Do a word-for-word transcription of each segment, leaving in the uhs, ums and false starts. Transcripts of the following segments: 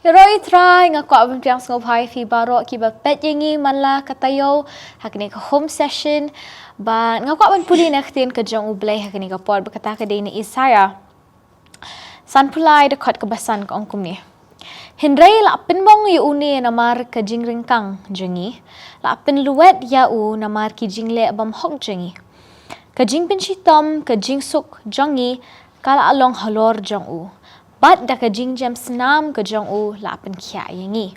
Roi Trai, nga kwah ban pdiang sngewbha ïa phi baroh kiba peit ïa ngi man la ka taïew ha kane ka home session. Bad nga kwah ban pule na ka ktien ka jong U Blei ha kane ka por, ba kata ka dei na Isaïah sanphew lai, dkhot kaba san, ka ong kumne: Hynrei la pynbong ïa une namar ka jingryngkang jong ngi, la pynlwet ïa u namar ki jingleh bymhok jong ngi. Ka jingpynshitom, ka jingsuk jong ngi ka la long halor jong u, bad da ka jingjem snam ka jong u la pynkhiah ïa ngi.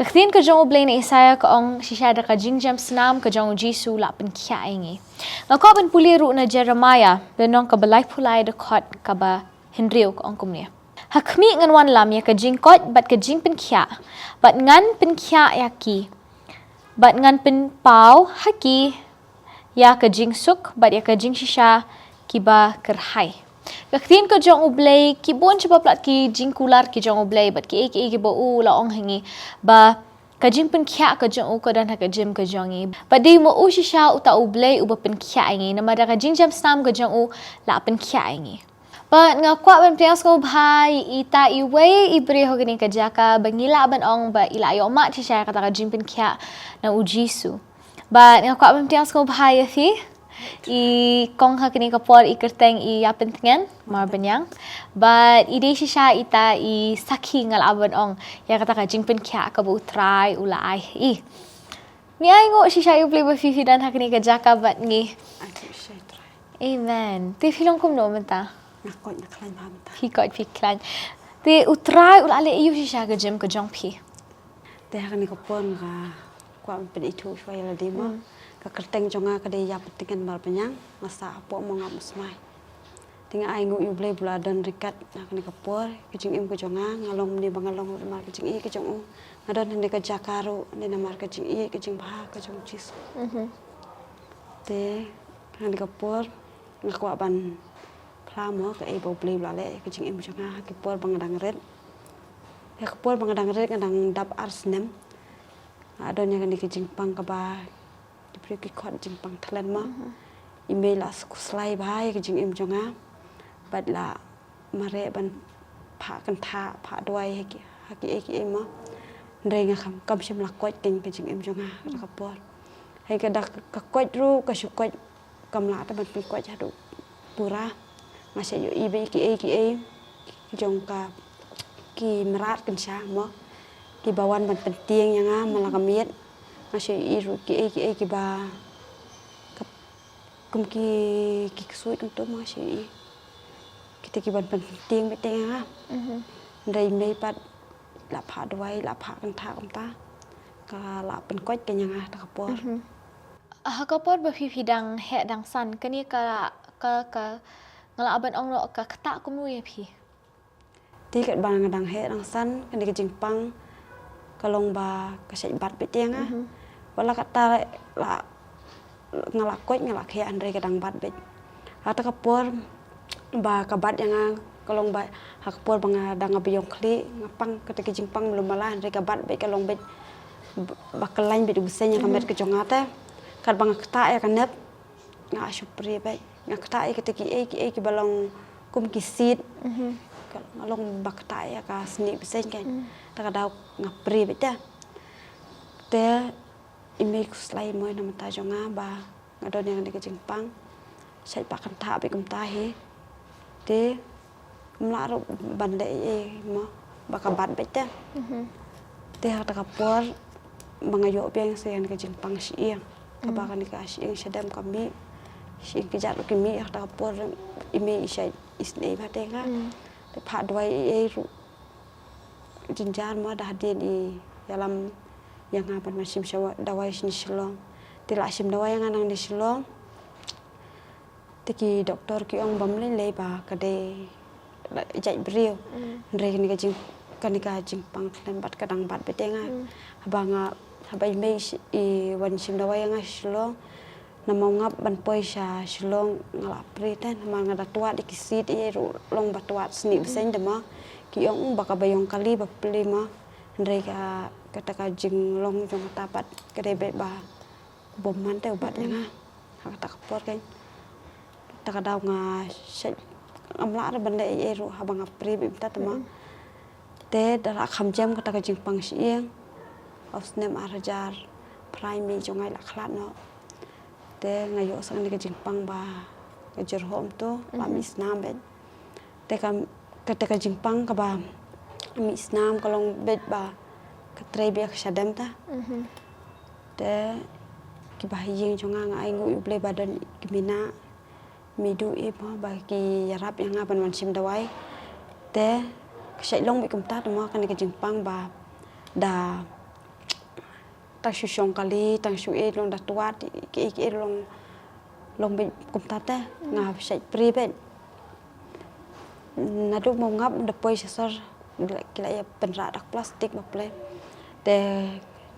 Ka ktien ka jong U Blei na Isaïah ka ong shisha, da ka jingjem snam ka jong U Jisu la pynkhiah ïa ngi. Nga kwah ban pule ruh na Jeremiah lynnong kaba laiphew lai, dkhot kaba hynriew, ka ong kumne: Ha khmih ngan wanlam ïa ka jingkoit bad ka jingpynkhiah, bad ngan pynkhiah ïa ki, bad ngan pynpaw ha ki ïa ka jingsuk bad ïa ka jingshisha kiba kyrhai. Ka ktien ka jong U Blei, ki bun sha palat ki jingkular ki jong U Blei bad kiei kiei kiba u la ong ha ngi, ba ka jingpynkhiah ka jong u ka don ha ka jingim ka jong ngi. Bad dei ma u shisha uta U Blei uba pynkhiah ïa ngi, namar da ka jingjem snam ka jong u la pynkhiah ïa ngi. Bad nga kwah ban pdiang sngewbha ïa ita iwei i briew ha kane ka jaka ba ngi lah ban ong ba i la ïohmad shisha ïa kata ka jingpynkhiah na U Jisu. Bad nga kwah ban pdiang sngewbha ïa phi, i kong ha kane ka por, i kyrteng i Ïapyntngen Marbaniang. Bad i dei shisha ita i sakhi, nga lah ban ong, ïa kata ka jingpynkhiah kaba U Trai u la ai ha i. Ngi ainguh shisha ïa U Blei ba phi phi don ha kane ka jaka bad ngi. Amen. Te phi long kumno mynta? Nga koit, nga khlaiñ bha mynta. Phi koit, phi khlaiñ. Te U Trai u la leh aïu shisha ka jingim ka jong phi? Te ha kane ka por nga kwah ban pynithuh shuwa ïa lade mo. Mm. Ka kyrteng jong nga ka dei Ïapyntngen Marbaniang, nga sah hapoh Mawngap Mynsmai. Te nga ainguh ïa U Blei ba u la don ryngkat ha kane ka por, ka jingim ka jong nga, nga long kumne ba nga long namar ka jingïeit ka jong u. Nga don ha kane ka jaka ruh namar ka jingïeit ka jingbha ka jong U Jisu. Mhm. Te ha kane ka por nga kwah ban phla mo kaei ba U Blei u la leh ïa ka jingim jong nga ha ki por ba nga dang rit. Ha ki por ba nga dang rit, nga dang dap ar snem, nga don ïa kane ka jingpang kaba ki briew ki khot jingpang thlen mo. Mhm. I mei la khuslai bha ïa ka jingim jong nga bad la mareh ban phah kynthah, phah duwai ha ki, ha kiei kiei mo. Hynrei nga kam, kam shym la koit keiñ ka jingim jong nga ha kata ka por. Hynrei ka dak ka koit ruh, ka shu koit, kam lah te ban pynkoit haduh pura. Nga shu ïohi beit kiei kiei ki jong ka, ki mrad kynsha mo, kiba wan ban pyntieng ïa nga man la ka miet. Nga shu ïohi ruh kiei kiei kiba ka, kum ki, ki ksuid kumto mo, nga shu ïohi. Kita ki wan pyntieng beit ïa nga. Mhm. Hynrei i mei pat la phah duwai, la phah kynthah kumta, ka la pynkoit keiñ ïa nga ha kata ka por. Mhm. Ha ka por ba phi phi dang heh dang san, kane ka, ka, ka, nga lah ban ong noh, ka ktah kumno ïa phi? Te katba nga dang heh dang san, kane ka jingpang ka long ba ka shait bat beit ïa nga. Mhm. Wat la katta la, nga la koit, nga la khiah, hynrei ka dang bat beit. Ha kata ka por ba ka bat ïa nga ka long ba ha ka por ba nga dang, nga ba ïong khlieh, nga pang kata ka jingpang mluh mala, hynrei ka bat beit, ka long beit ba kyllaiñ beit u bseiñ ïa ka met ka jong nga te. Katba nga ktah ïa ka nep, nga shu prie beit. Nga ktah ïa kita kiei kiei kiba long kum ki sid. Mhm. Ka, nga long ba ktah ïa ka snieh bseiñ keiñ. Mm. Ta ka daw nga prie beit te. Te i mei khuslai mo na bynta jong nga ba nga don ïa kane ka jingpang. Shait phah kynthah beit kumta hi. Te ym lah ruh ban leh ei ei mo, ba ka bat beit te. Mhm. Te ha kata ka por ba nga ïoh biang sa ïa kane ka jingpang shyieng, kaba kane ka shyieng shadem ka mih, shyieng kjat ruh ki mih. Ha kata ka por i mei i shait isynei bha te ïa nga. Mm. Te phah duwai ei ei ruh jynjar mo, da hadien i ïalam ïa nga ban wan shim sha dawai shane Shillong. Te la shim dawai ïa nga nangne Shillong. Te ki doktor ki ong bym lei lei ba ka dei jait briew. Mm. Hynrei kane ka jing, kane ka jingpang thlen bad ka dang bat beit ïa nga. Mm. Haba nga, haba i mei i wan shim dawai ïa nga Shillong, na Mawngap ban poi sha Shillong nga la prie te, namar nga da twad ïa ki sid, ïa ruh long ba twad snieh bseiñ te mo. Ki ong ba kaba ïong kali ba plie mo. Hynrei ka, kata ka jinglong jong kata pat ka dei beit ba bym man te u bat ïa nga. Ha kata ka por keiñ, ta ka daw nga shait, ngam lah ruh ban leh ei ei ruh haba nga prie beit mynta te mo. Te da la kham jem kata ka jingpang shyieng, ha u snem ar hajar phra, i mei jong nga i la khlad noh. Te nga ïoh sa kane ka jingpang ba ka jyrhoh mynta ba mih snam beit. Te ka, kata ka jingpang kaba mih snam ka long beit ba ka trei beit ïa ka shadem ta. Te kiba ha ïing jong nga, nga ainguh ïa U Blei ba don ki kmie, mei duh i mo ba ki ïarap ïa nga ban wan shim dawai. Te ka shait long beit kumta te mo, kane ka jingpang ba da tang shu shong kali, tang shu ïeit long da twad, ki, ki long, long beit kumta te nga shait pyrshah beit. Naduh Mawngap da poi sha sor, ki la ïa pynrah da ka plastik ba pule. Te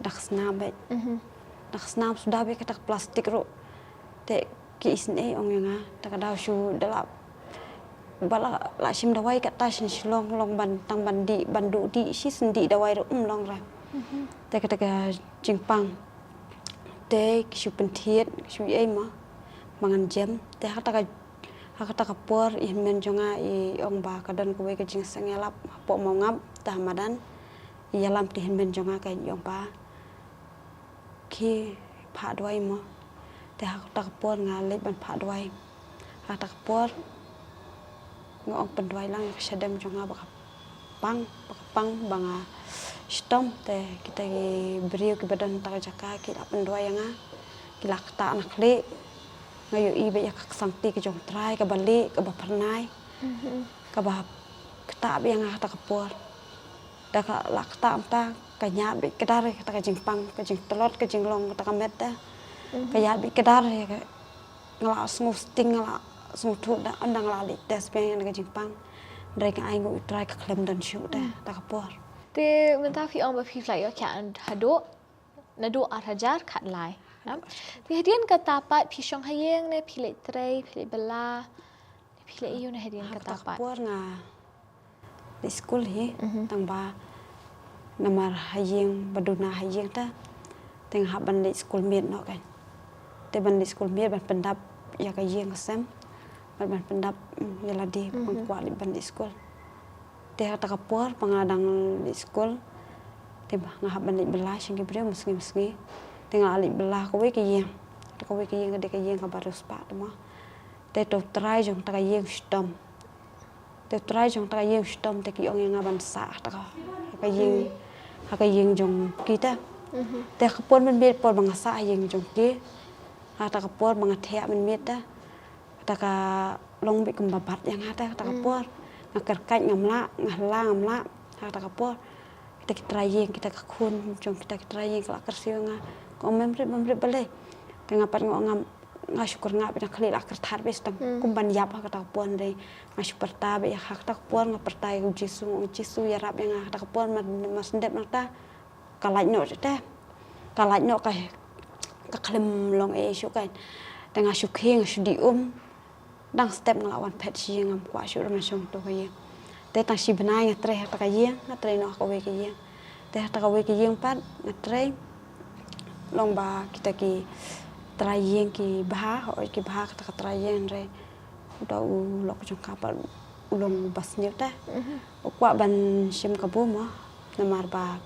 da ka snam beit. Da ka snam suda beit kata ka plastik ruh. Te ki isynei ong ïa nga, te ka daw shu da la, ba la, la shim dawai kata sha Shillong, long ban, tang ban dih, ban duh dih, shisien dih dawai ruh um long re. Te kata ka jingpang. Te ki shu pynthied, ki shu ïa ma, ba ngan jem. Te ha kata ka, ha kata ka por i hynmen jong nga i ong ba ka don kawei ka jingïaseng ïalap hapoh Mawngap, te ha madan. I ïalam te hynmen jong nga ka i ong ba ki phah dawai mo. Te ha kata ka por nga leit ban phah dawai. Ha kata ka por nga ong pynduwai lang ïa ka shadem jong nga ba ka pang, ba ka pang, ba nga shitom. Te kita ki briew kiba don ha kata ka jaka ki la pynduwai ïa nga. Ki la ktah na khlieh. Nga ïohi beit ïa ka ksangti ka jong U Trai kaba lieh, kaba phyrnai. Kaba ktah beit ïa nga ha kata ka por. Da ka la ktah mynta ka ñiad beit kdar ïa kata ka jingpang, ka jingtlot, ka jinglong kata ka met te. Ka ñiad beit kdar ïa ka, nga la sngewsting, nga la sngewthuh da, ynda nga la leit test biang ïa ka jingpang. Hynrei nga ainguh ïa U Trai ka khlem don shuh te ha kata ka por. Te mynta phi ong ba phi la ïoh kiad haduh, naduh ar hajar khatlai. Te hadien kata pat phi shong ha ïing ne phi leit trei, phi leit bylla, ne phi leit aïu na hadien kata pat? Ha kata ka por nga leit skul hi, tang ba namar ha ïing ba duna ha ïing te. Te nga hap ban leit skul miet noh kein. Te ban leit skul miet ban pyndap ïa ka ïing ka sem. Ban, ban pyndap, mm, ïa lade, ban kwah leit ban leit skul. Te ha kata ka por ba nga dang leit skul. Te ba nga hap ban leit bylla sha ki briew mynsngi mynsngi. Te nga la leit bylla kawei ka ïing. Te kawei ka ïing ka dei ka ïing kaba riewspah te mo. Te to trai jong kata ka ïing shitom. Te trai jong kata ka ïing shitom te ki ong ïa nga ban sah ha kata ka, ha ka ïing, ha ka ïing jong ki te. Te ha ka por mynmiet por ba nga sah ha ïing jong ki. Ha kata ka por ba nga thiah mynmiet te. Kata ka long beit kumba bat ïa nga te ha kata ka por. Nga kyrkhat ngam lah, nga hla ngam lah. Ha kata ka por. Kita ki trai ïing, kita ka khun jong kita ki trai ïing ka la kyrsiew ïa nga. Ka ong mem rit, mem rit balei. Te nga pat nga ong ngam, nga shu kyrngah beit na khlieh la kyrthat beit tang kum ban ïap ha kata ka por hynrei nga shu pyrta beit ha kata ka por nga pyrta ïa U Jisu, nga ong Jisu ïarap ïa nga ha kata ka por mar, mar shu dep nangta ka lait noh te. Ka lait noh ka, ka khlem long ei shuh kein. Te nga shu khie nga shu dih um. Dang step nga la wan phet sha ïing ngam kwah shuh ruh ban shong ha to ka ïing. Te tang shi bnai nga trei ha kata ka ïing, nga trei noh ha kawei ka ïing. Te ha kata kawei ka ïing pat nga trei. Long ba kita ki trai ïing ki bha, hooid ki bha kata ka trai ïing hynrei uta u lok jong ka pat u long uba sniew te. U kwah ban shim kabu mo namar ba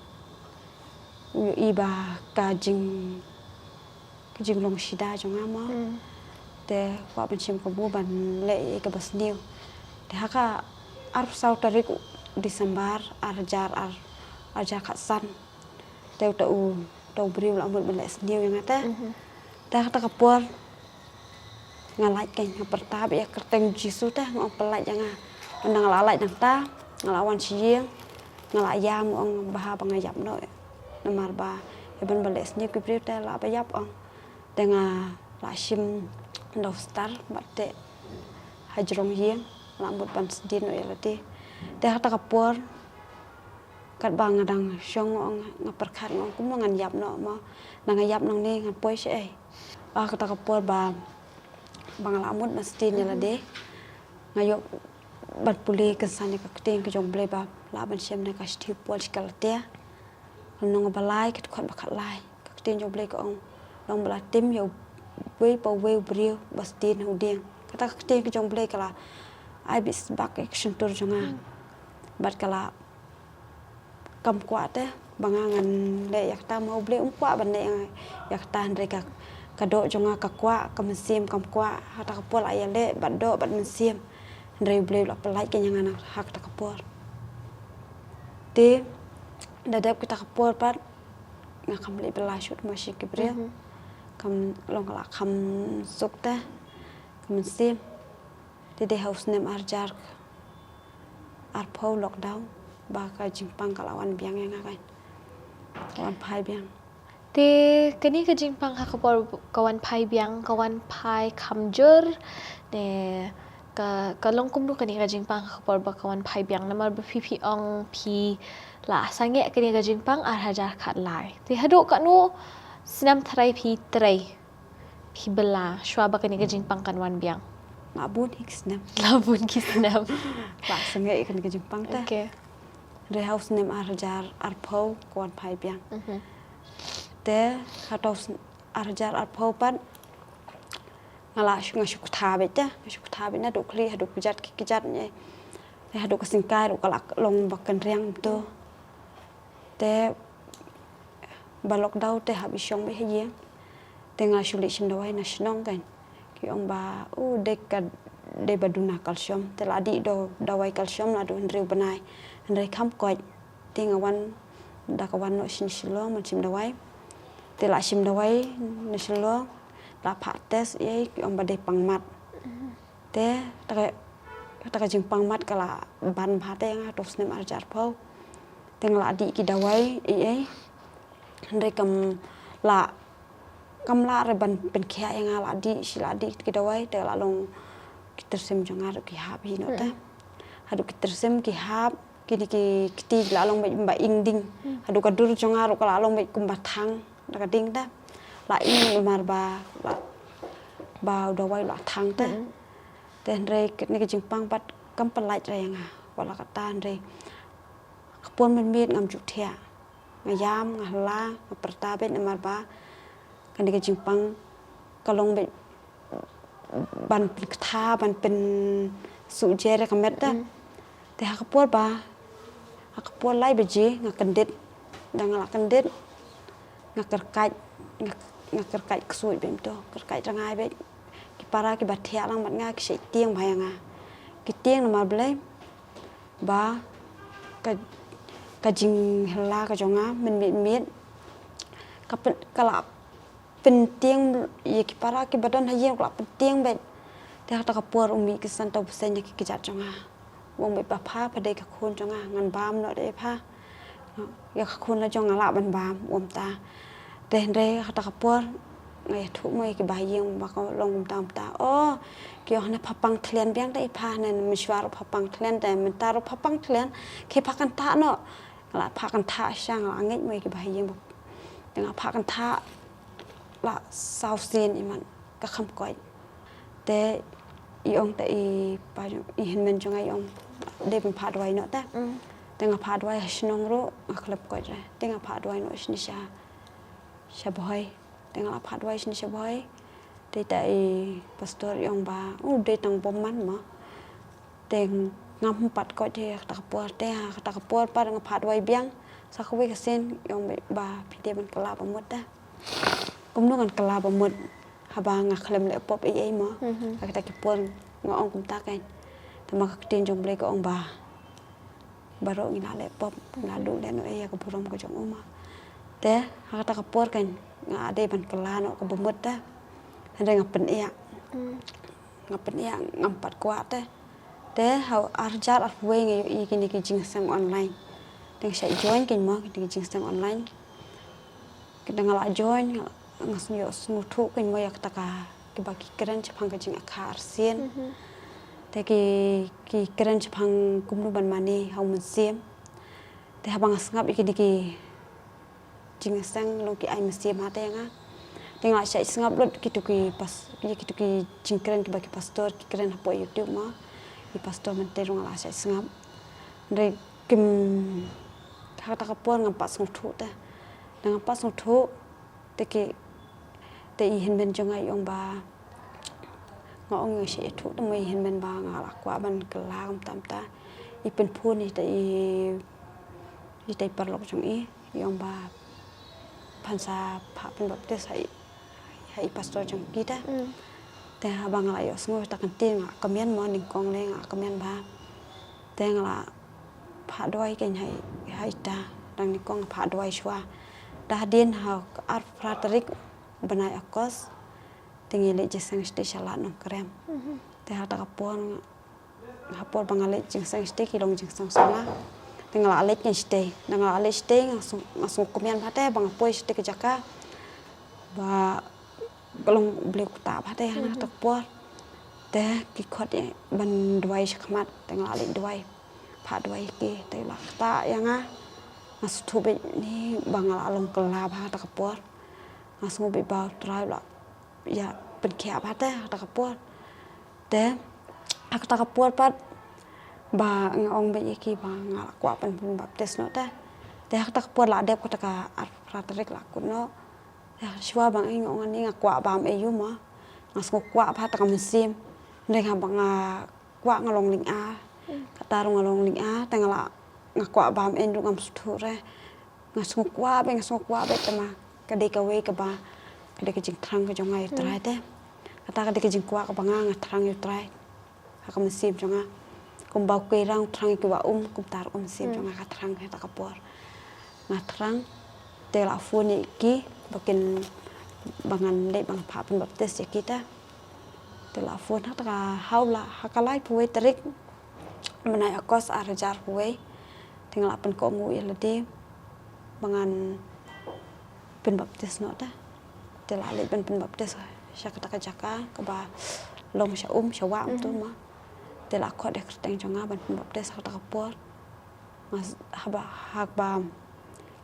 u ïohi ba ka jing, ka jinglong shida jong nga mo. Te kwah ban shim kabu ban leh ïa kaba sniew. Te ha ka arphew saw tarik December ar hajar, ar, ar hajar khatsan. Te uta u, uta u briew u la mut ban leh sniew ïa nga te. Te ha kata ka por nga lait kein, nga pyrta beit ïa ka kyrteng Jisu te, nga ong pynlait ïa nga. Ynda nga la lait nangta nga la wan sha ïing, nga la ïam, nga ong bha ba nga ïap noh. Namar ba ïa ban ba leh sniew ki briew te lah ba ïap ong. Te nga la shim daw star bad te ha jrong ïing, la mut ban sdien noh ïa lade. Te ha kata ka por katba nga dang shong nga ong, nga pyrkhat nga ong kumno ngan ïap noh mo. Nda nga ïap nangne ngan poi shaei. Ha kata ka por ba, ba nga la mut ban sdien ïa lade. Nga ïoh ban pule kynsan ïa ka ktien ka jong U Blei ba lah ban shem na ka shithi u Paul sha ki Galatia. Lynnong ba lai ka dkhot ba khatlai. Ka ktien jong U Blei ka ong, long ba la tim ïa uwei pa uwei u briew ba sdien ha u dieng. Kata ka ktien ka jong U Blei ka la ai beit sbak ïa ka shyntur jong nga. Bad ka la kam kwah te ba nga ngan leh ïa kata, ma U Blei um kwah ban leh ïa kata, hynrei ka, ka doh jong nga ka kwah, ka mynsiem kam kwah. Ha kata ka por la ïaleh bad doh bad mynsiem, hynrei U Blei u la pyllait ïa nga na ha kata ka por. Te da dep kata ka por pat nga kham leh bylla shuh mo shi ki briew. Kam long ka la kham suk te ka mynsiem. Te dei ha u snem arhajar arphew lockdown ba ka jingpang ka la wan biang ïa nga, ka wan phai biang. Te kane ka jingpang ha ka por ka wan phai biang, ka wan phai kham jur, ne ka, ka long kumno kane ka jingpang ha ka por ba ka wan phai biang, namar ba phi, phi ong phi la sangeh kane ka jingpang arhajar khatlai. Te haduh katno snem trai phi trai, phi bylla shuwa ba kane ka jingpang kan wan biang? La bun hi ki snem. La bun ki snem. La sangeh kane ka jingpang te. Okay. Hynrei ha u snem arhajar arphew ka wan phai biang. Te ha u snem arhajar arphew pat nga la shu, nga shu ktha beit te, nga shu ktha beit naduh khlieh haduh kjat ki kjat ne. Te haduh ka syngkai ruh ka la long ba kynriang beit to. Te ba lockdown te hap i shong beit ha ïing. Te nga shu leit shim dawai na shnong kan. Ki ong ba u dei ka, dei ba duna calcium. Te la dih dawai calcium la duna hynriew bnai, hynrei kham koit. Te nga wan, da ka wan noh shini Shillong ban shim dawai. Te la shim dawai na Shillong, la phah test ïa i, ki ong ba dei pang mat. Te kata ka jingpang mat ka la ban bha te ïa nga ha u snem arhajar arphew. Te nga la dih ki dawai ei ei, hynrei kam lah, kam lah re ban pynkhiah ïa nga, la dih shi la dih ki dawai te la long ki tyrsim jong nga ruh ki hap hi noh te. Haduh ki tyrsim ki hap, kine ki kti la long beit kumba ing ding. Haduh ka dur jong nga ruh ka la long beit kumba thang da ka ding te. La ing namar ba, ba u dawai la thang te. Te hynrei kane ka jingpang pat kam pyllait re ïa nga wat la katta, hynrei ka por mynmiet ngam ju thiah. Nga ïam, nga hla, nga pyrta beit namar ba kane ka jingpang ka long beit ban pynktha, ban pynsuhjer ïa ka met te. Te ha ka por ba, ha ka por lai baje nga kyndit. Da nga la kyndit, nga kyrkait, nga, nga kyrkait ksuid beit to, kyrkait rngai beit. Ki para kiba thiah lang bad nga ki shait tieng bha ïa nga. Ki tieng namar balei? Ba ka, ka jinghla ka jong nga mynmiet miet ka la pyntieng ïa ki para kiba don ha ïing, ka la pyntieng beit. Te ha kata ka por u mih ki san ta u bseiñ ïa ki kjat jong nga. U ong beit ba pha, pha dei ka khun jong nga, ngan bam noh de pha. Ïa ka khun la jong nga lah ban bam, u ong ta. Te hynrei ha kata ka por nga ïathuh mo ïa ki bahaïing ba ka long kumta kumta. O, ki ong ne pha pang thlen biang te i pha, ne mynshuwa ruh pha pang thlen, te mynta ruh pha pang thlen, ki pha kynthah noh. Nga la pha kynthah sha, nga la ngeit mo ïa ki bahaïing ba te nga pha kynthah la saw sien i man ka kham koit. Te i ong te i pa jong, i hynmen jong nga i ong dei ban pha dawai noh te. Te nga pha dawai ha shnong ruh nga khlem koit re. Te nga pha dawai noh shini sha, sha Bhoi. Te nga la pha dawai shini sha Bhoi. Te ta i pastor i ong ba u dei tang bym man mo. Te ngam pat koit ha kata ka por, te ha kata ka por pat nga pha dawai biang. Sa kawei ka sien i ong ba phi dei ban kylla ba mut te. Kumno ngan kylla ba mut haba nga khlem leh pop ei ei mo. Ha kata ki por nga ong kumta kan. Te ma ka ktien jong Blei ka ong ba baroh ngi la leh pop, ngi la duh lehnoh ïa ka burom ka jong u mo. Te ha kata ka por kan nga dei ban kylla noh ka ba mut te. Hynrei nga pynïap. Nga pynïap, ngam pat kwah te. Te ha u arhajar arphew wei nga ïohi kine ki jingïaseng online. Te nga shait join kine mo, kine ki jingïaseng online. Te da nga la join, nga, nga sngew sngewthuh kine mo ïa kata ka, kiba ki kren shaphang ka jingakha arsien. Te ki, ki kren shaphang kumno ban mane ha u mynsiem. Te haba nga sngap ïa kine ki jingïaseng long ki ai mynsiem ha te ïa nga. Te nga la shait sngap lut kito ki pas, ïa kito ki jingkren kiba ki pastor ki kren hapoh YouTube mo. I pastor mynta ruh nga la shait sngap. Hynrei kim, ha kata ka por ngam pat sngewthuh te. Da ngam pat sngewthuh te ki, te i hynmen jong nga i ong ba nga ong nga shait ïathuh te mo i hynmen ba nga la kwah ban kylla kumta kumta. I pynphone i te i Ïa i paralok jong i, i ong ba phan sa phah pynbaptis ha i, ha i pastor jong ki te. Te haba nga la ïohsngew ïa kata ka ktien nga la kmen mo, nyngkong lei nga la kmen bha. Te nga la phah duwai keiñ ha i, ha ita, dang nyngkong phah duwai shuwa. Te hadien ha ka arphew phra tarik bnai August, te ngi leit jingseng shatei sha Lad Nongkrem. Te ha kata ka por, ha por ba nga leit jingseng shatei ki long jingseng sha nga. Te nga la leit keiñ shatei. Te nga la leit shatei nga sngew, nga sngewkmen bha te ba nga poi shatei ka jaka ba ka long U Blei u ktah bha te ha kata ka por. Te ki khot ïa ban duwai shakhmat, te nga la leit duwai. Phah duwai ki, te la ktah ïa nga. Nga sngewthuh beit ne ba nga la long kylla bha ha kata ka por. Nga sngew beit ba U Trai u la ïa pynkhiah bha te ha kata ka por. Te ha kata ka por pat ba nga ong beit ïa ki ba nga la kwah ban pynbaptis noh te. Te ha kata ka por la dep kata ka arphew phra tarik la kut noh. Te shuwa ba nga ong ani nga kwah bam aïu mo. Nga sngew kwah bha kata ka mynsiem. Hynrei haba nga kwah nga long lynga. Kata ruh nga long lynga te nga la, nga kwah bam aïu ruh ngam sngewthuh re. Nga sngew kwah beit, nga sngew kwah beit te ma ka dei kawei kaba, ka dei ka jingthrang ka jong nga ïa U Trai te. Kata ka dei ka jingkwah kaba nga, nga thrang ïa U Trai ha ka mynsiem jong nga. Kumba u Kyrang u thrang ïa ki ba um, kumta ruh ka mynsiem jong nga ka thrang ha kata ka por. Nga thrang, te la phone ïa ki ba kin, ba ngan leit ba ngan phah pynbaptis ïa ki te. Te la phone ha kata ka, ha u la, ha ka laiphew wei tarik bnai August ar hajar arphew wei. Te nga la pynkohnguh ïa lade ba ngan pynbaptis noh te. Te la leit ban pynbaptis sha kata ka jaka kaba long sha um sha wah kumto mo. Te la khot ïa ka kyrteng jong nga ban pynbaptis ha kata ka por. Nga s-, haba, haba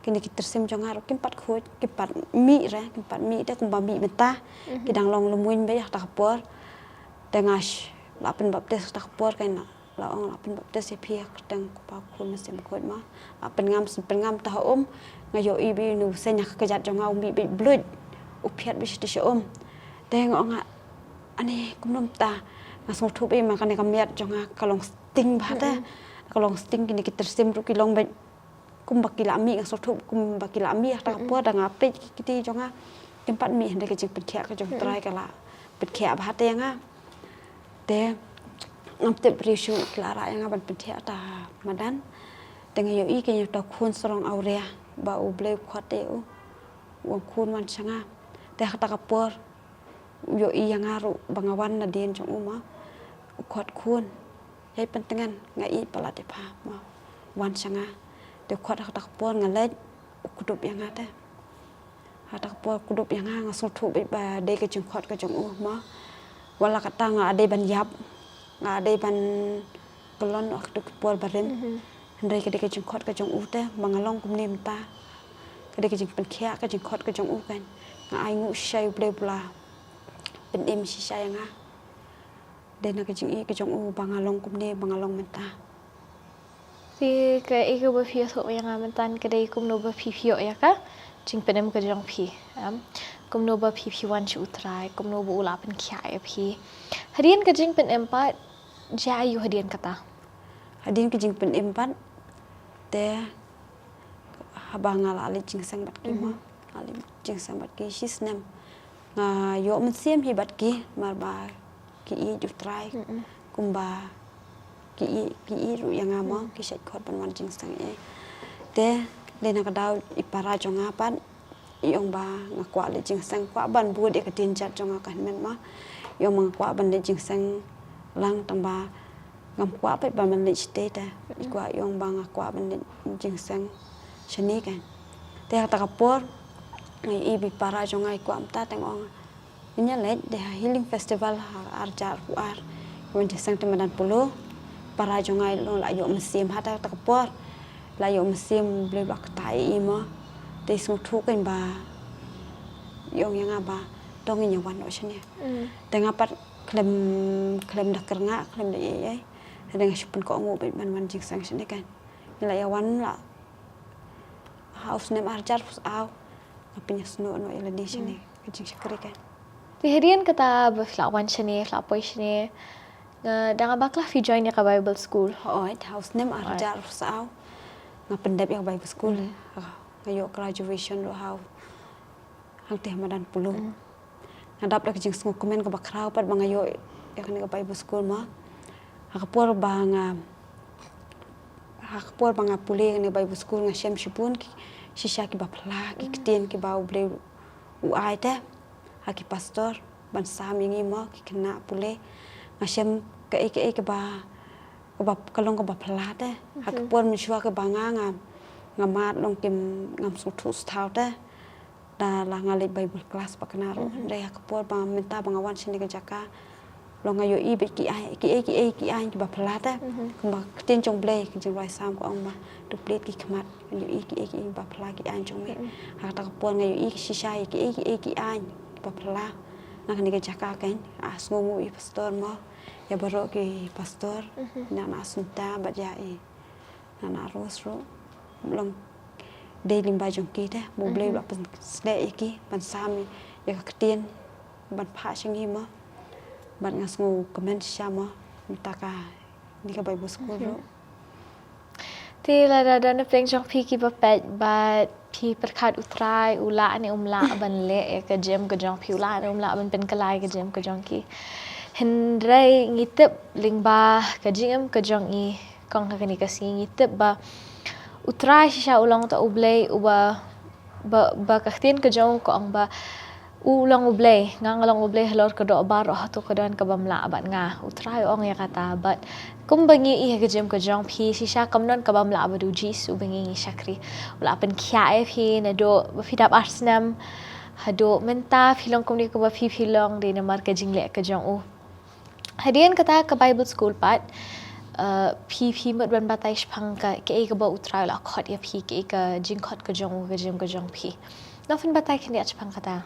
kine ki tyrsim jong nga ruh kim pat khuid, kim pat mih re, kim pat mih te kumba mih mynta. Ki dang long lumuiñ beit ha kata ka por. Te nga sh-, la pynbaptis ha kata ka por, keiñ la ong la pynbaptis ïa phi ha ka kyrteng U Kpa, U Khun, U Mynsiem Bakhuid mo. La pynngam, pynngam te ha um, nga ïohi beit une u seng ha ka kjat jong nga u mih beit bluit, u phiat beit shatei sha um. Te nga ong nga, ani kumno mynta, nga sngewthuh beit ma kane ka miat jong nga ka long sting bha te. Ka long sting, kine ki tyrsim ruh ki long beit kumba ki la mih, nga sngewthuh kumba ki la mih ha kata ka por. Da nga peit ki kti jong nga kim pat mih, hynrei ka jingpynkhiah ka jong U Trai ka la pynkhiah bha te ïa nga. Te ngam tip briew shuh ki la rah ïa nga ban pynthiah ha kata ka madan. Te nga ïohi keiñ uta u khun sarong awria ba U Blei u khot ïa u, u ong khun wan sha nga. Te ha kata ka por u ïohi ïa nga ruh ba nga wan nadien jong u mo. U khot khun, ïai pyntngen, nga ïeit palat ïa pha mo. Wan sha nga. Te u khot ha kata ka por nga leit, u kdup ïa nga te. Ha kata ka por u kdup ïa nga, nga sngewthuh beit ba dei ka jingkhot ka jong u mo. Wat la katta nga dei ban ïap, nga dei ban kyllon ha kito ki por barim. Hynrei ka dei ka jingkhot ka jong u te ba nga long kumne mynta. Ka dei ka jingpynkhiah ka jingkhot ka jong u keiñ. Nga ainguh shisha ïa U Blei ba u la pynim shisha ïa nga. Dei na ka jingïeit ka jong u ba nga long kumne ba nga long mynta. Te kaei kaba phi ïathuh ïa nga mynta ka dei kumno ba phi phi ïoh ïa ka jingpynim ka jong phi, em? Kumno ba phi phi wan sha U Trai, kumno ba u la pynkhiah ïa phi. Hadien ka jingpynim pat, jia aiu hadien kata? Hadien ka jingpynim pat te haba nga la leit jingseng bad ki mo. La leit jingseng bad ki shi snem. Nga ïoh mynsiem hi bad ki, namar ba ki ïeit U Trai. Kumba ki ïeit, ki ïeit ruh ïa nga mo, ki shait khot ban wan jingseng eh. Te dei na ka daw i para jong nga pat i ong ba nga kwah leit jingseng, kwah ban bud ïa ka dien jait jong nga ka hynmen mo. I ong ba nga kwah ban leit jingseng lang, tangba ngam kwah pat ban leit shatei te. I kwah, i ong ba nga kwah ban leit jingseng shane keiñ. Te ha kata ka por nga ïohi ba i para jong nga i kwah mynta, te nga ong, ngin ïa leit, dei ha Healing Festival ha ar hajar arphew ar, wan jingseng te madan Polo. Para jong nga i long la ïoh mynsiem ha kata ka por. La ïoh mynsiem, U Blei u la ktah ïa i mo. Te i sngewthuh keiñ ba i ong ïa nga ba to ngin ïa wan noh shane. Te nga pat khlem, khlem da kyrngah, khlem da ei ei. Te nga shu pynkohnguh beit ban wan jingseng shane keiñ. Ngi la ïa wan la ha u snem ar hajar arphew saw. Nga pynïasnoh noh ïa lade shane, ka jingshakri keiñ. Te hadien kata ba phi la wan shane, phi la poi shane, nga, da nga bakla phi join ïa ka Bible school? Hooid, ha u snem ar hajar arphew saw. nga pyndep ïa ka Bible school. Nga ïoh graduation ruh ha u hangtei ha madan Polo. Nga dap da ka jingsngewkmen kaba khraw pat ba nga ïoh ïa kane ka Bible school mo. Ha ka por ba nga ha ka por ba nga pule ïa kane ka Bible school nga shem shibun ki shisha kiba phylla ki ktien kiba U Blei u ai te ha ki pastor ban sam ïa ngi mo ki khynnah pule. Nga shem kaei kaei kaba kaba ka long kaba phylla te. Ha ka por mynshuwa kaba nga nga nga mad long kim ngam sngewthuh sthaw te. Da la nga leit Bible class ba kane ruh. Hynrei ha ka por ba mynta ba nga wan shane ka jaka long nga ïohi ba ki ai ki ai ki ai ki ai kiba phylla te. Kumba ka ktien jong U Blei ka jingrwai Salm ka ong ba to plie ki khmat, nga ïohi ki ai ki ai kiba phylla ki ai jong me. Ha kata ka por nga ïohi ki shisha ïa ki ai ki ai ki ai kiba phylla. Na kane ka jaka kein ah sngewnguh ïa pastor mo, ïa baroh ki pastor, na na Assunta bad ïa i na na Rose ruh. Long dei lyngba jong ki te ba U Blei u la pynshlur ïa ki ban sam ïa ka ktien ban phah sha ngi mo. Bad nga sngewkmen shisha mo mynta kane ka Bible school ruh. Te lada don na pdeng jong phi kiba peit bad phi pyrkhat U Trai u lah ne um lah ban leh ïa ka jingim ka jong phi, u lah ne um lah ban pynkylla ïa ka jingim ka jong ki. Hynrei ngi tip lyngba ka jingim ka jong i kong ha kane ka sngi ngi tip ba U Trai shisha u long ta U Blei uba ba, ba ka ktien ka jong u ka ong ba u long U Blei, nga nga long U Blei halor ka doh baroh, hato ka don kaba ym lah bad nga. U Trai u ong ïa kata bad kumba ngi ïohi ha ka jingim ka jong phi shisha kam don kaba ym lah bad U Jisu uba ngi ngi shakri. U la pynkhiah ïa phi naduh ba phi dap ar snem haduh mynta phi long kumne kaba phi phi long dei namar ka jingleh ka jong u. Hadien kata ka Bible school pat, eh, phi phi mut ban batai shaphang ka kaei kaba U Trai u la khot ïa phi, kaei ka jingkhot ka jong u ha ka jingim ka jong phi. Ngan pynbatai khyndiat shaphang kata.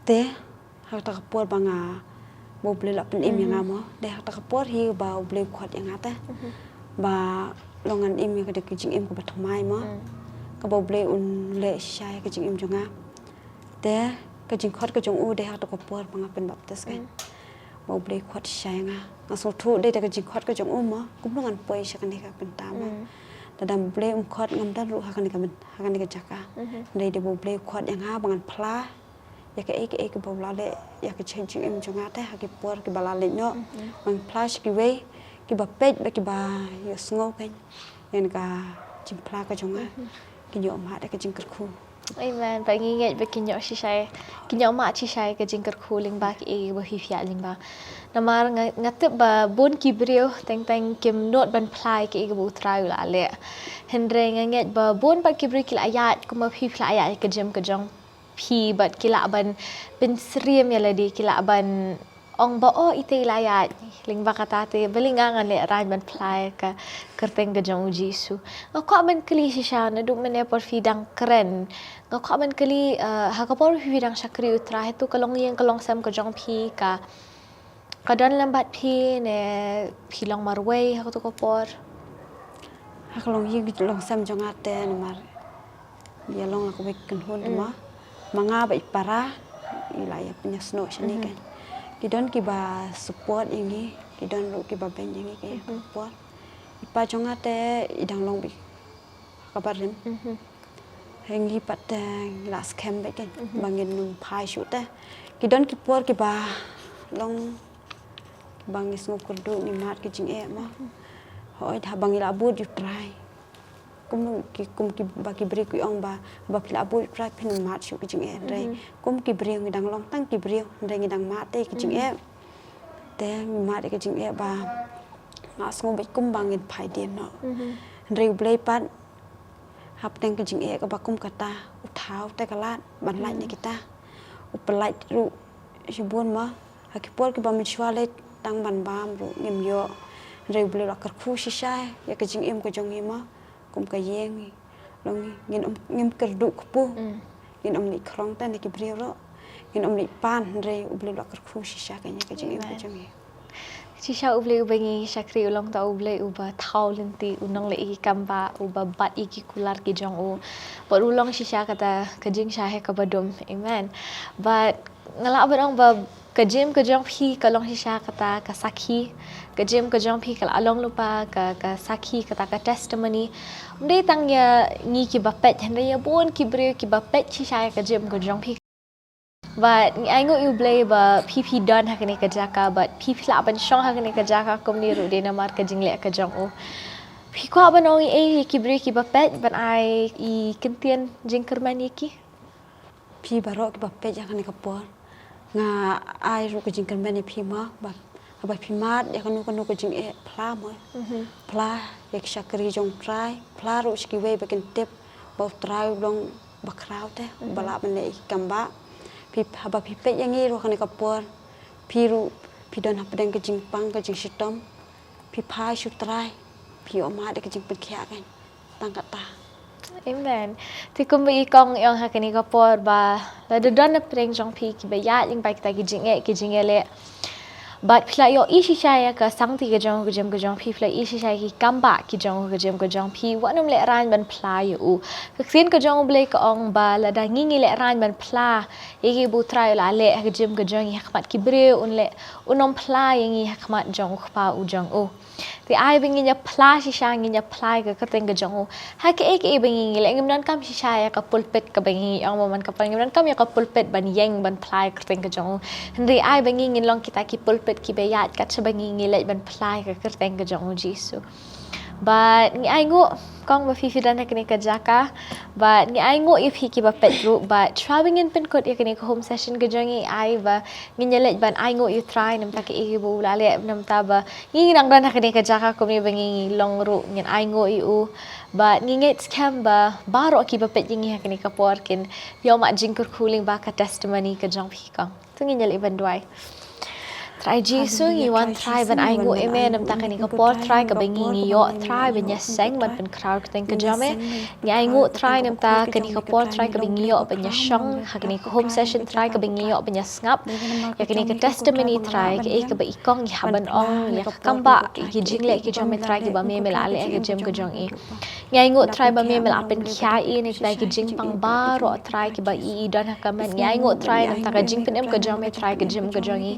Te ha kata ka por ba nga ba U Blei u la pynim ïa nga mo, te ha kata ka por hi ba U Blei u khot ïa nga te ba long ngan im ïa ka jingim kaba thymmai mo, kaba U Blei un leh shisha ïa ka jingim jong nga. Te ka jingkhot ka jong u dei ha kata ka por ba nga pynbaptis kein. Ba U Blei u khot shisha ïa nga. Nga sngewthuh dei da ka jingkhot ka jong u mo, kumno ngan poi sha kane ka bynta mo. Lada U Blei um khot ngam don ruh ha kane ka byn, ha kane ka jaka. Dei da ba U Blei u khot ïa nga ba ngan phla ïa kaei kaei kaba u la leh ïa ka jingim jong nga te ha ki por kiba la leit noh. Ba ngan phla sha kiwei kiba peit bad kiba ïohsngew kein ïa ka jingphla ka jong nga. Kin ïoh mad ïa ka jingkyrkhu. Amen. Ba ngi ngeit ba kin ïoh shisha, kin ïoh mad shisha ïa ka jingkyrkhu lyngba kiei kiba phi phiah lyngba. Namar nga, nga tip ba bun ki briew teng teng kim nud ban phla ïa kiei kiba U Trai u la leh. Hynrei nga ngeit ba bun bad ki briew ki la ïaid kumba phi phi la ïaid ïa ka jingim ka jong phi bad ki lah ban pynsyriem ïa lade, ki lah ban ong ba, oh, ite i la ïaid lyngba kata te balei nga ngan lehraiñ ban phla ïa ka kyrteng ka jong U Jisu. Nga kwah ban kylli shisha naduh mynne por phi dang kren. Nga kwah ban kylli, eh, ha ka por phi phi dang shakri U Trai, hato ka longïing ka longsem ka jong phi ka, ka don lem bad phi ne phi long marwei ha kato ka por? Ha ka longïing ka longsem jong nga te namar ïa long la kawei ka kynhun te ma. Ma nga bad i para i la ïa pynïasnoh shane kein. Ki don kiba support ïa ngi, ki don ruh kiba beiñ ïa ngi ka por. I pa jong nga te i dang long bad kaba rim. Hynrei pat te ngi la skhem bad kein ba ngin ym phai shuh te. Ki don ki por kiba long ba ngi sngew kyrduh, ngi mad ka jingeh ma. Hooid haba ngi la bud ïa U Trai. Kum ki, kum ki ba ki briew ki ong ba, ba phi la bud ïa U Trai phin ym mad shuh ka jingeh, hynrei kum ki briew ngi dang long tang ki briew, hynrei ngi dang mad te ka jingeh. Te ngi mad ïa ka jingeh ba nga sngew bad kum ba ngin phai dien noh. Hynrei U Blei pat hapdeng ka jingeh kaba kum kata u thaw te ka lad ban lait na kita. U pynlait ruh shibun ma. Ha ki por kiba mynshuwa leit tang ban bam ruh ngim ïoh. Hynrei U Blei u la kyrkhu shisha ïa ka jingim ka jong ngi ma. Kum ka ïing ngi long ngin ym, ngim kyrduh kpu. Ngin ym leit khrong te na ki briew ruh. Ngin ym leit pan, hynrei U Blei u la kyrkhu shisha ka ïa ka jingim ka jong ngi. Shisha U Blei uba ngi shakri u long ta U Blei uba thaw lynti, u nongleh ïa ki kam ba, uba bat ïa ki kular ki jong u. Bad u long shisha kata ka jingshai kaba dum. Amen. Bad nga lah ban ong ba Ka gym ka jong phi ka long shisha kata ka sakhi. Ka gym ka jong phi ka la long lypa ka, ka sakhi, kata ka testimony. Ym dei tang ïa ngi kiba peit, hynrei ïa bun ki briew kiba peit shisha ïa ka gym ka jong phi. Bad ngi ainguh ïa U Blei ba phi phi don ha kane ka jaka, bad phi phi lah ban shong ha kane ka jaka kumne ruh dei namar ka jingleh ka jong u. Phi kwah ban ong ei ïa ki briew kiba peit, ban ai i kyntien jingkyrmen ïa ki? Phi baroh kiba peit ha kane ka por, nga ai ruh ka jingkyrmen ïa phi mo, ba, ba phi mad ïa kano kano ka jingeh, phla mo. Phla ïa ki shakri jong U Trai, phla ruh sha kiwei ba kin tip ba U Trai u long ba khraw te, ba lah ban leh ïa ki kam bah. Phi, haba phi peit ïa ngi ruh ha kane ka por, phi ruh phi don hapdeng ka jingpang ka jingshitom, phi phai sha U Trai, phi ïoh mad ïa ka jingpynkhiah kan. Tang kata. Amen. Te kumba i kong i ong ha kane ka por ba lada don na pdeng jong phi kiba ïaid lyngba kita ki jingeh ki jingïaleh, bad phi la ïohi shisha ïa ka sangti ka jong u, ka gym ka jong phi, phi la ïohi shisha ïa ki kam bah ki jong u, ka gym ka jong phi, wat nym lehraiñ ban phla ïa u. Ka ktien ka jong U Blei ka ong ba lada ngi ngi lehraiñ ban phla ïa kiba U Trai u la leh ha ka gym ka jong ngi ha khmat ki briew, un leh, un ym phla ïa ngi ha khmat jong U Kpa u jong u. Te ai ba ngin ïa phla shisha, ngin ïa phla ïa ka kyrteng ka jong u ha kaei kaei ba ngi ngi leh. Ngim donkam shisha ïa ka pulpit kaba ngi ong ba man ka pang, ngim donkam ïa ka pulpit ban ïeng ban phla ïa ka kyrteng ka jong u. Hynrei ai ba ngi ngin long kita ki pulpit kiba ïaid kat shaba ngi ngi leit ban phla ïa ka kyrteng ka jong u Jisu. Bad ngi ainguh kong ba phi phi don ha kane ka jaka, bad ngi ainguh ïa phi kiba peit ruh, bad shuwa ba ngin pynkut ïa kane ka home session ka jong ngi, ai ba ngin ïa leit ban ainguh ïa U Trai namar ka ei ba u la leh, namar ba ngi ngi nang don ha kane ka jaka kumne ba ngi ngi long ruh, ngin ainguh ïa u. Bad ngi ngeit skhem ba baroh kiba peit ïa ngi ha kane ka por kin ïoh mad jingkyrkhu lyngba ka testimony ka jong phi kong. To ngin ïa leit ban duwai. Trai Jisu, ngi wan Trai ban ainguh ïa me namar kane ka por Trai kaba ngi ngi ïoh Trai ban ïaseng ban pynkhraw kyrteng ka jong me. Ngi ainguh Trai namar kane ka por Trai kaba ngi ïoh ban ïashong ha kane ka home session Trai kaba ngi ïoh ban ïasngap ïa kane ka testimony Trai, kaei kaba i kong i hap ban ong, ïa ka kam bah, ïa ki jingleh ki jong me Trai kiba me me la leh ha ka gym ka jong i. Ngi ainguh Trai ba me me la pynkhiah i na kita ki jingpang baroh Trai kiba i i don ha ka met. Ngi ainguh Trai namar ka jingpynim ka jong me Trai ka gym ka jong i.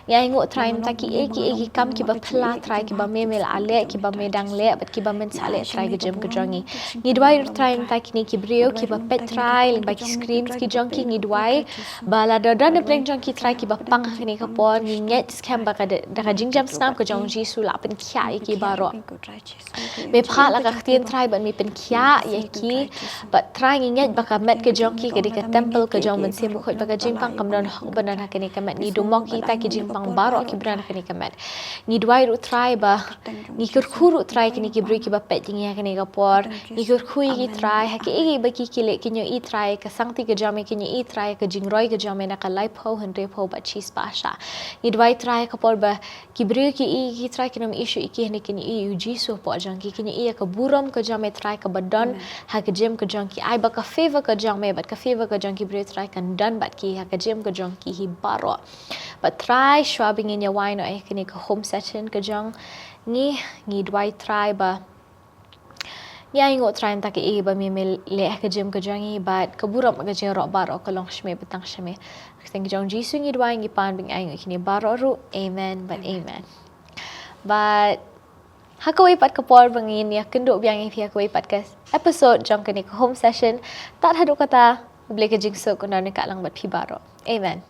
Ngi ainguh Trai namar kiei kiei ki kam kiba phylla Trai kiba me me la leh, kiba me dang leh bad kiba men sa leh Trai ka gym ka jong i. Ngi duwai ruh Trai namar kine ki briew kiba peit Trai lyngba ki screen ki jong ki, ngi duwai ba lada don na pdeng jong ki Trai kiba pang ha kane ka por, ngi ngeit skhem ba ka da, da ka jingjam snam ka jong Jisu la pynkhiah ïa ki baroh. Me phah la ka ktien Trai bad me pynkhiah ïa ki. Bad Trai ngi ngeit ba ka met ka jong ki ka dei ka temple ka jong u Mynsiem Bakhuid, ba ka jingpang kam don hok ban don ha kane ka met. Ngi dum mo kita ki jingpang baroh kiba don ha kane ka met. Ngi duwai ruh Trai ba ngi kyrkhu ruh Trai kine ki briew kiba peit ïa ngi ha kane ka por. Ngi kyrkhu ïa ki Trai ha kaei ba ki ki leh, kin ïohi Trai ka sangti ka jong me, kin ïohi Trai ka jingroi ka jong me na ka laiphew, hynriewphew bad shispah shah. Ngi duwai Trai ha ka por ba ki briew ki i ki Trai kin ym i shuh ïa ki, hynrei kin i ïa u Jisu hapoh jong ki, kin i ïa ka burom ka jong me Trai kaba don ha ka gym ka jong ki. Ai ba ka favor ka jong me bad ka favor ka jong ki briew Trai kan don bad ki ha ka gym ka jong ki hi baroh. Bad Trai shuwa ba ngin ïa wai noh ïa kane ka home session ka jong ngi, ngi duwai Trai ba ngi ainguh Trai namar kaei ba me me leh ha ka gym ka jong ngi bad ka burom ka jingïaroh baroh ka long sha me bad tang sha me. Ha ka kyrteng ka jong Jisu ngi duwai, ngi pan bad ngi ainguh kine baroh ruh. Amen bad amen. Bad ha kawei pat ka por ba ngin ïa kynduh biang ïa phi ha kawei pat ka episode jong kane ka home session. Tad haduh kata, U Blei ka jingsuk un don ryngkat lang bad phi baroh. Amen.